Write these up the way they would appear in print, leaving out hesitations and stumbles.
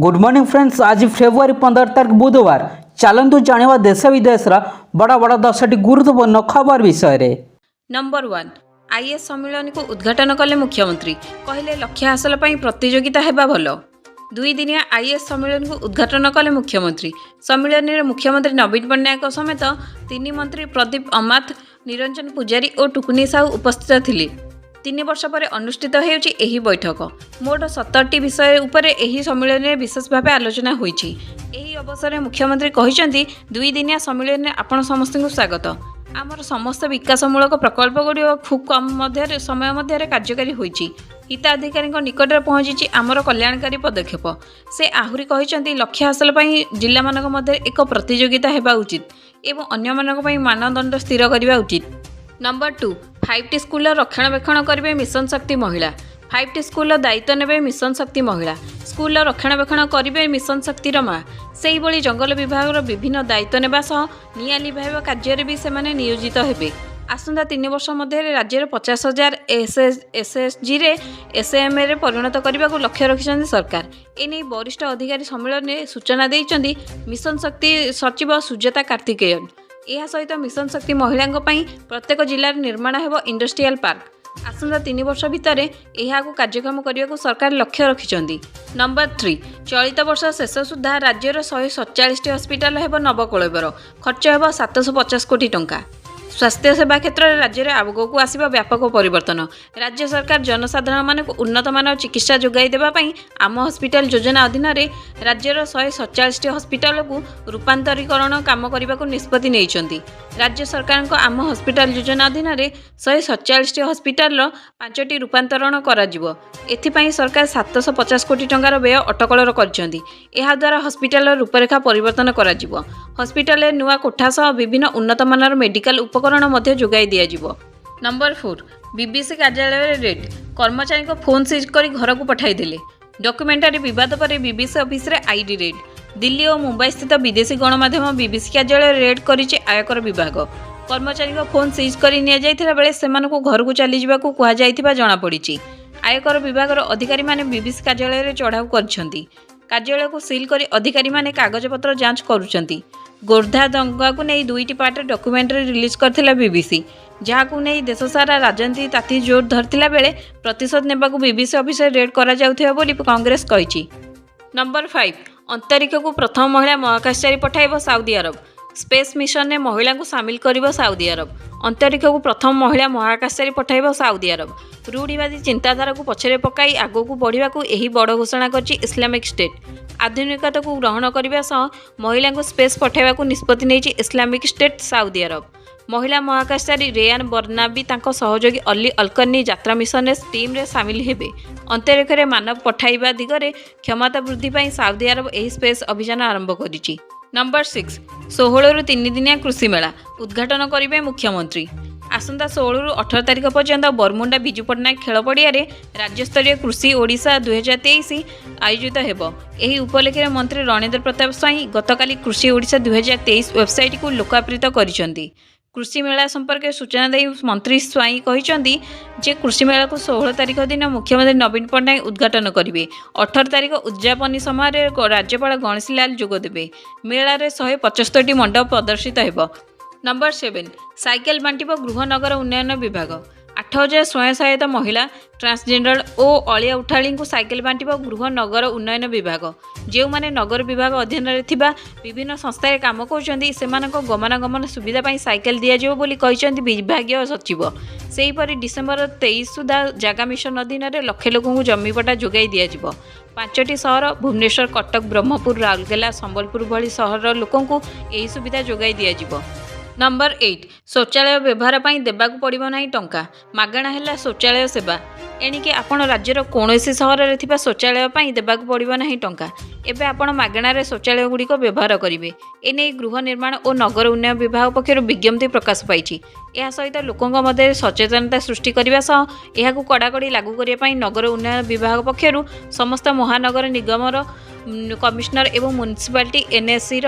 Good morning friends, ଆଜି ଫେବୃଆରୀ 15 ତାରିଖ, ବୁଧବାର। ଚାଲନ୍ତୁ ଜାଣିବା ଦେଶ ବିଦେଶର ବଡ଼ ବଡ଼ 10ଟି ଗୁରୁତ୍ୱପୂର୍ଣ୍ଣ ଖବର ବିଷୟରେ। ନମ୍ବର 1, is ସମ୍ମିଳନୀକୁ ଉଦ୍ଘାଟନ କଲେ ମୁଖ୍ୟମନ୍ତ୍ରୀ। କହିଲେ, ଲକ୍ଷ୍ୟ ହାସଲ ପାଇଁ ପ୍ରତିଯୋଗିତା ହେବା ଭଲ। 2 ଦିନିଆ is ସମ୍ମିଳନୀକୁ ଉଦ୍ଘାଟନ କଲେ ମୁଖ୍ୟମନ୍ତ୍ରୀ। ସମ୍ମିଳନୀରେ ମୁଖ୍ୟମନ୍ତ୍ରୀ ନବୀନ ପଟ୍ଟନାୟକଙ୍କ ସମେତ ତିନି ମନ୍ତ୍ରୀ ପ୍ରଦୀପ ଅମାତ, ନିରଞ୍ଜନ ପୂଜାରୀ ଓ ଟୁକୁନି ସାହୁ ଉପସ୍ଥିତ ଥିଲେ। 3 ବର୍ଷ ପରେ ଅନୁଷ୍ଠିତ ହେଉଛି ଏହି ବୈଠକ। ମୋଟ 17ଟି ବିଷୟ ଉପରେ ଏହି ସମ୍ମିଳନୀରେ ବିଶେଷ ଭାବେ ଆଲୋଚନା ହୋଇଛି। ଏହି ଅବସରରେ ମୁଖ୍ୟମନ୍ତ୍ରୀ କହିଛନ୍ତି, 2 ଦିନିଆ ସମ୍ମିଳନୀରେ ଆପଣ ସମସ୍ତଙ୍କୁ ସ୍ୱାଗତ। ଆମର ସମସ୍ତ ବିକାଶମୂଳକ ପ୍ରକଳ୍ପଗୁଡ଼ିକ ଖୁବ୍ କମ୍ ସମୟ ମଧ୍ୟରେ କାର୍ଯ୍ୟକାରୀ ହୋଇଛି। ହିତାଧିକାରୀଙ୍କ ନିକଟରେ ପହଞ୍ଚିଛି ଆମର କଲ୍ୟାଣକାରୀ ପଦକ୍ଷେପ। ସେ ଆହୁରି କହିଛନ୍ତି, ଲକ୍ଷ୍ୟ ହାସଲ ପାଇଁ ଜିଲ୍ଲାମାନଙ୍କ ମଧ୍ୟରେ ଏକ ପ୍ରତିଯୋଗିତା ହେବା ଉଚିତ ଏବଂ ଅନ୍ୟମାନଙ୍କ ପାଇଁ ମାନଦଣ୍ଡ ସ୍ଥିର କରିବା ଉଚିତ। ନମ୍ବର 2, ଫାଇଭ୍ ଟି ସ୍କୁଲର ରକ୍ଷଣାବେକ୍ଷଣ କରିବେ ମିଶନ ଶକ୍ତି ମହିଳା। ଫାଇଭ୍ ଟି ସ୍କୁଲର ଦାୟିତ୍ୱ ନେବେ ମିଶନ ଶକ୍ତି ମହିଳା। ସ୍କୁଲର ରକ୍ଷଣାବେକ୍ଷଣ କରିବେ ମିଶନ ଶକ୍ତିର ମା। ସେହିଭଳି ଜଙ୍ଗଲ ବିଭାଗର ବିଭିନ୍ନ ଦାୟିତ୍ୱ ନେବା ସହ ନିଆଁ ଲିଭାଇବା କାର୍ଯ୍ୟରେ ବି ସେମାନେ ନିୟୋଜିତ ହେବେ। ଆସନ୍ତା 3 ବର୍ଷ ମଧ୍ୟରେ ରାଜ୍ୟରେ 50,000 ଏସ୍ଏଚ୍ଜିରେ ଏସ୍ଏମ୍ରେ ପରିଣତ କରିବାକୁ ଲକ୍ଷ୍ୟ ରଖିଛନ୍ତି ସରକାର। ଏନେଇ ବରିଷ୍ଠ ଅଧିକାରୀ ସମ୍ମିଳନୀରେ ସୂଚନା ଦେଇଛନ୍ତି ମିଶନ ଶକ୍ତି ସଚିବ ସୁଜାତା କାର୍ତ୍ତିକେୟନ। ଏହା ସହିତ ମିଶନ ଶକ୍ତି ମହିଳାଙ୍କ ପାଇଁ ପ୍ରତ୍ୟେକ ଜିଲ୍ଲାରେ ନିର୍ମାଣ ହେବ ଇଣ୍ଡଷ୍ଟ୍ରିଆଲ ପାର୍କ। ଆସନ୍ତା 3 ବର୍ଷ ଭିତରେ ଏହାକୁ କାର୍ଯ୍ୟକ୍ଷମ କରିବାକୁ ସରକାର ଲକ୍ଷ୍ୟ ରଖିଛନ୍ତି। ନମ୍ବର 3, ଚଳିତ ବର୍ଷ ଶେଷ ସୁଦ୍ଧା ରାଜ୍ୟର 147ଟି ହସ୍ପିଟାଲ ହେବ ନବକଳେବର। ଖର୍ଚ୍ଚ ହେବ 750 କୋଟି ଟଙ୍କା। ସ୍ୱାସ୍ଥ୍ୟ ସେବା କ୍ଷେତ୍ରରେ ରାଜ୍ୟରେ ଆଗକୁ ଆସିବ ବ୍ୟାପକ ପରିବର୍ତ୍ତନ। ରାଜ୍ୟ ସରକାର ଜନସାଧାରଣମାନଙ୍କୁ ଉନ୍ନତମାନର ଚିକିତ୍ସା ଯୋଗାଇ ଦେବା ପାଇଁ ଆମ ହସ୍ପିଟାଲ ଯୋଜନା ଅଧୀନରେ ରାଜ୍ୟର 147ଟି ହସ୍ପିଟାଲକୁ ରୂପାନ୍ତରୀକରଣ କାମ କରିବାକୁ ନିଷ୍ପତ୍ତି ନେଇଛନ୍ତି। ରାଜ୍ୟ ସରକାରଙ୍କ ଆମ ହସ୍ପିଟାଲ ଯୋଜନା ଅଧୀନରେ 147ଟି ହସ୍ପିଟାଲର ପାଞ୍ଚଟି ରୂପାନ୍ତରଣ କରାଯିବ। ଏଥିପାଇଁ ସରକାର 750 କୋଟି ଟଙ୍କାର ବ୍ୟୟ ଅଟକଳ କରିଛନ୍ତି। ଏହାଦ୍ୱାରା ହସ୍ପିଟାଲର ରୂପରେଖା ପରିବର୍ତ୍ତନ କରାଯିବ। ହସ୍ପିଟାଲରେ ନୂଆ କୋଠା ସହ ବିଭିନ୍ନ ଉନ୍ନତମାନର ମେଡିକାଲ ଉପକରଣ ମଧ୍ୟ ଯୋଗାଇ ଦିଆଯିବ। ନମ୍ବର 4, ବିବିସି କାର୍ଯ୍ୟାଳୟରେ ରେଡ୍। କର୍ମଚାରୀଙ୍କ ଫୋନ୍ ସିଜ୍ କରି ଘରକୁ ପଠାଇଦେଲେ। ଡକ୍ୟୁମେଣ୍ଟାରୀ ବିବାଦ ପରେ ବିବିସି ଅଫିସରେ IT raid. Delhi ଓ ମୁମ୍ବାଇ ସ୍ଥିତ ବିଦେଶୀ ଗଣମାଧ୍ୟମ ବିବିସି କାର୍ଯ୍ୟାଳୟରେ ରେଡ୍ କରିଛି ଆୟକର ବିଭାଗ। କର୍ମଚାରୀଙ୍କ ଫୋନ୍ ସିଜ୍ କରି ନିଆଯାଇଥିବା ବେଳେ ସେମାନଙ୍କୁ ଘରକୁ ଚାଲିଯିବାକୁ କୁହାଯାଇଥିବା ଜଣାପଡ଼ିଛି। ଆୟକର ବିଭାଗର ଅଧିକାରୀମାନେ ବିବିସି କାର୍ଯ୍ୟାଳୟରେ ଚଢ଼ାଉ କରିଛନ୍ତି। କାର୍ଯ୍ୟାଳୟକୁ ସିଲ୍ କରି ଅଧିକାରୀମାନେ କାଗଜପତ୍ର ଯାଞ୍ଚ କରୁଛନ୍ତି। ଗୋଧ୍ରା ଦଙ୍ଗାକୁ ନେଇ ଦୁଇଟି ପାର୍ଟରେ ଡକ୍ୟୁମେଣ୍ଟାରୀ ରିଲିଜ୍ କରିଥିଲା ବିବିସି, ଯାହାକୁ ନେଇ ଦେଶସାରା ରାଜନୀତି ତାତି ଜୋର ଧରିଥିଲା ବେଳେ ପ୍ରତିଶୋଧ ନେବାକୁ ବିବିସି ଅଫିସରେ ରେଡ୍ କରାଯାଉଥିବା ବୋଲି କଂଗ୍ରେସ କହିଛି। ନମ୍ବର 5, ଅନ୍ତରୀକ୍ଷକୁ ପ୍ରଥମ ମହିଳା ମହାକାଶଚାରୀ ପଠାଇବ ସାଉଦି ଆରବ। ସ୍ପେସ୍ ମିଶନରେ ମହିଳାଙ୍କୁ ସାମିଲ କରିବ ସାଉଦି ଆରବ। ଅନ୍ତରୀକ୍ଷକୁ ପ୍ରଥମ ମହିଳା ମହାକାଶଚାରୀ ପଠାଇବ ସାଉଦି ଆରବ। ରୂଢ଼ିବାଦୀ ଚିନ୍ତାଧାରାକୁ ପଛରେ ପକାଇ ଆଗକୁ ବଢ଼ିବାକୁ ଏହି ବଡ଼ ଘୋଷଣା କରିଛି ଇସଲାମିକ୍ ଷ୍ଟେଟ୍। ଆଧୁନିକତାକୁ ଗ୍ରହଣ କରିବା ସହ ମହିଳାଙ୍କୁ ସ୍ପେସ୍ ପଠାଇବାକୁ ନିଷ୍ପତ୍ତି ନେଇଛି ଇସଲାମିକ୍ ଷ୍ଟେଟ୍ ସାଉଦି ଆରବ। ମହିଳା ମହାକାଶଚାରୀ ରେୟାନ ବର୍ନାବି ତାଙ୍କ ସହଯୋଗୀ ଅଲି ଅଲକର୍ନି ଯାତ୍ରା ମିଶନରେ ଟିମ୍ରେ ସାମିଲ ହେବେ। ଅନ୍ତରୀକ୍ଷରେ ମାନବ ପଠାଇବା ଦିଗରେ କ୍ଷମତା ବୃଦ୍ଧି ପାଇଁ ସାଉଦି ଆରବ ଏହି ସ୍ପେସ୍ ଅଭିଯାନ ଆରମ୍ଭ କରିଛି। ନମ୍ବର 6, 16ରୁ 3 ଦିନିଆ କୃଷି ମେଳା ଉଦ୍ଘାଟନ କରିବେ ମୁଖ୍ୟମନ୍ତ୍ରୀ। ଆସନ୍ତା 16ରୁ 18 ତାରିଖ ପର୍ଯ୍ୟନ୍ତ ବରମୁଣ୍ଡା ବିଜୁ ପଟ୍ଟନାୟକ ଖେଳ ପଡ଼ିଆରେ ରାଜ୍ୟସ୍ତରୀୟ କୃଷି ଓଡ଼ିଶା 2023 ଆୟୋଜିତ ହେବ। ଏହି ଉପଲକ୍ଷେ ମନ୍ତ୍ରୀ ରଣେନ୍ଦ୍ର ପ୍ରତାପ ସ୍ୱାଇଁ ଗତକାଲି କୃଷି ଓଡ଼ିଶା 2023 ୱେବସାଇଟ୍କୁ ଲୋକାର୍ପିତ କରିଛନ୍ତି। କୃଷି ମେଳା ସମ୍ପର୍କରେ ସୂଚନା ଦେଇ ମନ୍ତ୍ରୀ ସ୍ୱାଇଁ କହିଛନ୍ତି ଯେ କୃଷି ମେଳାକୁ 16 ତାରିଖ ଦିନ ମୁଖ୍ୟମନ୍ତ୍ରୀ ନବୀନ ପଟ୍ଟନାୟକ ଉଦ୍ଘାଟନ କରିବେ। 18 ତାରିଖ ଉଦଯାପନୀ ସମାରୋହରେ ରାଜ୍ୟପାଳ ଗଣେଶୀ ଲାଲ ଯୋଗଦେବେ। ମେଳାରେ 175ଟି ମଣ୍ଡପ ପ୍ରଦର୍ଶିତ ହେବ। ନମ୍ବର 7, ସାଇକେଲ ବାଣ୍ଟିବ ଗୃହ ନଗର ଉନ୍ନୟନ ବିଭାଗ। 8000 ସ୍ୱୟଂ ସହାୟତା ମହିଳା, ଟ୍ରାନ୍ସଜେଣ୍ଡର ଓ ଅଳିଆ ଉଠାଳିଙ୍କୁ ସାଇକେଲ ବାଣ୍ଟିବ ଗୃହ ନଗର ଉନ୍ନୟନ ବିଭାଗ। ଯେଉଁମାନେ ନଗର ବିଭାଗ ଅଧୀନରେ ଥିବା ବିଭିନ୍ନ ସଂସ୍ଥାରେ କାମ କରୁଛନ୍ତି, ସେମାନଙ୍କ ଗମନାଗମନ ସୁବିଧା ପାଇଁ ସାଇକେଲ ଦିଆଯିବ ବୋଲି କହିଛନ୍ତି ବିଭାଗୀୟ ସଚିବ। ସେହିପରି ଡିସେମ୍ବର 23 ସୁଦ୍ଧା ଜାଗା ମିଶନ ଅଧୀନରେ ଲକ୍ଷେ ଲୋକଙ୍କୁ ଜମିପଟ୍ଟା ଯୋଗାଇ ଦିଆଯିବ। ପାଞ୍ଚଟି ସହର ଭୁବନେଶ୍ୱର, କଟକ, ବ୍ରହ୍ମପୁର, ରାଉରକେଲା, ସମ୍ବଲପୁର ଭଳି ସହରର ଲୋକଙ୍କୁ ଏହି ସୁବିଧା ଯୋଗାଇ ଦିଆଯିବ। ନମ୍ବର 8, ଶୌଚାଳୟ ବ୍ୟବହାର ପାଇଁ ଦେବାକୁ ପଡ଼ିବ ନାହିଁ ଟଙ୍କା। ମାଗଣା ହେଲା ଶୌଚାଳୟ ସେବା। ଏଣିକି ଆପଣ ରାଜ୍ୟର କୌଣସି ସହରରେ ଥିବା ଶୌଚାଳୟ ପାଇଁ ଦେବାକୁ ପଡ଼ିବ ନାହିଁ ଟଙ୍କା। ଏବେ ଆପଣ ମାଗଣାରେ ଶୌଚାଳୟଗୁଡ଼ିକ ବ୍ୟବହାର କରିବେ। ଏନେଇ ଗୃହ ନିର୍ମାଣ ଓ ନଗର ଉନ୍ନୟନ ବିଭାଗ ପକ୍ଷରୁ ବିଜ୍ଞପ୍ତି ପ୍ରକାଶ ପାଇଛି। ଏହା ସହିତ ଲୋକଙ୍କ ମଧ୍ୟରେ ସଚେତନତା ସୃଷ୍ଟି କରିବା ସହ ଏହାକୁ କଡ଼ାକଡ଼ି ଲାଗୁ କରିବା ପାଇଁ ନଗର ଉନ୍ନୟନ ବିଭାଗ ପକ୍ଷରୁ ସମସ୍ତ ମହାନଗର ନିଗମର କମିଶନର ଏବଂ ମ୍ୟୁନିସିପାଲିଟି ଏନ୍ଏସିର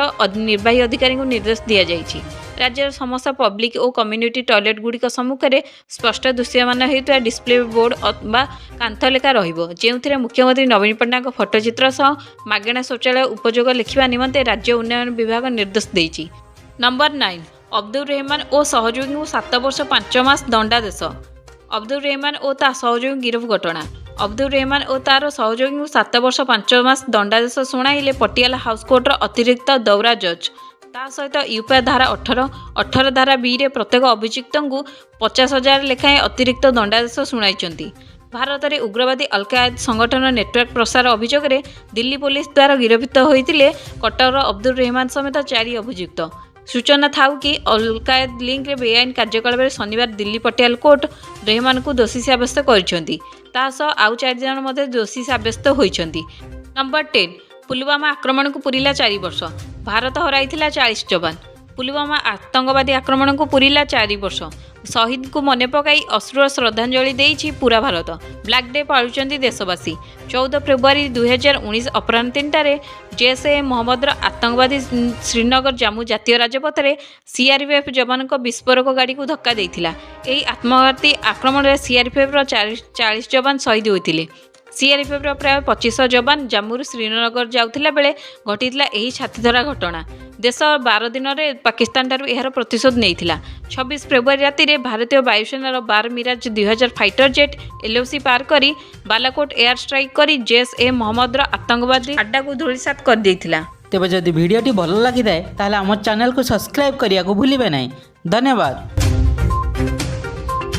ନିର୍ବାହୀ ଅଧିକାରୀଙ୍କୁ ନିର୍ଦ୍ଦେଶ ଦିଆଯାଇଛି। ରାଜ୍ୟର ସମସ୍ତ ପବ୍ଲିକ୍ ଓ କମ୍ୟୁନିଟି ଟଏଲେଟ୍ ଗୁଡ଼ିକ ସମ୍ମୁଖରେ ସ୍ପଷ୍ଟ ଦୃଶ୍ୟମାନ ହେଉଥିବା ଡିସପ୍ଲେ ବୋର୍ଡ ବା କାନ୍ଥ ଲେଖା ରହିବ, ଯେଉଁଥିରେ ମୁଖ୍ୟମନ୍ତ୍ରୀ ନବୀନ ପଟ୍ଟନାୟକଙ୍କ ଫଟୋଚିତ୍ର ସହ ମାଗଣା ଶୌଚାଳୟ ଉପଯୋଗ ଲେଖିବା ନିମନ୍ତେ ରାଜ୍ୟ ଉନ୍ନୟନ ବିଭାଗ ନିର୍ଦ୍ଦେଶ ଦେଇଛି। ନମ୍ବର 9, ଅବଦୁର ରେହମାନ ଓ ସହଯୋଗୀଙ୍କୁ 7 ବର୍ଷ 5 ମାସ ଦଣ୍ଡାଦେଶ। ଅବଦୁର ରେହମାନ ଓ ତା ସହଯୋଗୀ ଗିରଫ ଘଟଣା। ଅବଦୁର ରେହମାନ ଓ ତାର ସହଯୋଗୀଙ୍କୁ 7 ବର୍ଷ 5 ମାସ ଦଣ୍ଡାଦେଶ ଶୁଣାଇଲେ ପଟିଆଲା ହାଉସ୍ କୋର୍ଟର ଅତିରିକ୍ତ ଦୌରା ଜଜ୍। ତା ସହିତ ୟୁପିଏ ଧାରା 18, 18 ଧାରା ବିରେ ପ୍ରତ୍ୟେକ ଅଭିଯୁକ୍ତଙ୍କୁ 50,000 ଲେଖାଏଁ ଅତିରିକ୍ତ ଦଣ୍ଡାଦେଶ ଶୁଣାଇଛନ୍ତି। ଭାରତରେ ଉଗ୍ରବାଦୀ ଅଲକାୟଦା ସଂଗଠନ ନେଟୱାର୍କ ପ୍ରସାର ଅଭିଯୋଗରେ ଦିଲ୍ଲୀ ପୋଲିସ ଦ୍ୱାରା ଗିରଫ ହୋଇଥିଲେ କଟକର ଅବଦୁର ରେହମାନ ସମେତ ଚାରି ଅଭିଯୁକ୍ତ। ସୂଚନା ଥାଉ କି, ଅଲକାୟଦା ଲିଙ୍କରେ ବେଆଇନ କାର୍ଯ୍ୟକଳାପରେ ଶନିବାର ଦିଲ୍ଲୀ ପଟିଆଲା କୋର୍ଟ ରେହମାନକୁ ଦୋଷୀ ସାବ୍ୟସ୍ତ କରିଛନ୍ତି। ତା ସହ ଆଉ ଚାରିଜଣ ମଧ୍ୟ ଦୋଷୀ ସାବ୍ୟସ୍ତ ହୋଇଛନ୍ତି। ନମ୍ବର 10, ପୁଲୱାମା ଆକ୍ରମଣକୁ ପୁରିଲା 4 ବର୍ଷ, ଭାରତ ହରାଇଥିଲା 40 ଯବାନ। ପୁଲୱାମା ଆତଙ୍କବାଦୀ ଆକ୍ରମଣକୁ ପୁରିଲା 4 ବର୍ଷ। ଶହୀଦଙ୍କୁ ମନେ ପକାଇ ଅଶ୍ରୁଳ ଶ୍ରଦ୍ଧାଞ୍ଜଳି ଦେଇଛି ପୁରା ଭାରତ। ବ୍ଲାକ୍ ଡେ ପାଳୁଛନ୍ତି ଦେଶବାସୀ। 14 ଫେବୃଆରୀ 2019 ଅପରାହ୍ନ 3ଟାରେ ଜୈଶ ଏ ମହମ୍ମଦର ଆତଙ୍କବାଦୀ ଶ୍ରୀନଗର ଜାମ୍ମୁ ଜାତୀୟ ରାଜପଥରେ ସିଆର୍ପିଏଫ୍ ଯବାନଙ୍କ ବିସ୍ଫୋରକ ଗାଡ଼ିକୁ ଧକ୍କା ଦେଇଥିଲା। ଏହି ଆତ୍ମଘାତୀ ଆକ୍ରମଣରେ ସିଆର୍ପିଏଫ୍ର 40 ଯବାନ ଶହୀଦ ହୋଇଥିଲେ। ସିଆର୍ପିଏଫ୍ର ପ୍ରାୟ 2500 ଯବାନ ଜାମ୍ମୁରୁ ଶ୍ରୀନଗର ଯାଉଥିଲା ବେଳେ ଘଟିଥିଲା ଏହି ଛାତିଥରା ଘଟଣା। ଦେଶ 12 ଦିନରେ ପାକିସ୍ତାନଠାରୁ ଏହାର ପ୍ରତିଶୋଧ ନେଇଥିଲା। 26 ଫେବୃଆରୀ ରାତିରେ ଭାରତୀୟ ବାୟୁସେନାର 12 ମିରାଜ 2000 ଫାଇଟର ଜେଟ୍ ଏଲ୍ଓସି ପାର କରି ବାଲାକୋଟ ଏୟାର ଷ୍ଟ୍ରାଇକ୍ କରି ଜୈଶ ଏ ମହମ୍ମଦର ଆତଙ୍କବାଦୀ ଆଡ୍ଡାକୁ ଧୂଳିସାତ କରିଦେଇଥିଲା। ତେବେ ଯଦି ଭିଡ଼ିଓଟି ଭଲ ଲାଗିଥାଏ, ତାହେଲେ ଆମ ଚ୍ୟାନେଲକୁ ସବସ୍କ୍ରାଇବ୍ କରିବାକୁ ଭୁଲିବେ ନାହିଁ। ଧନ୍ୟବାଦ।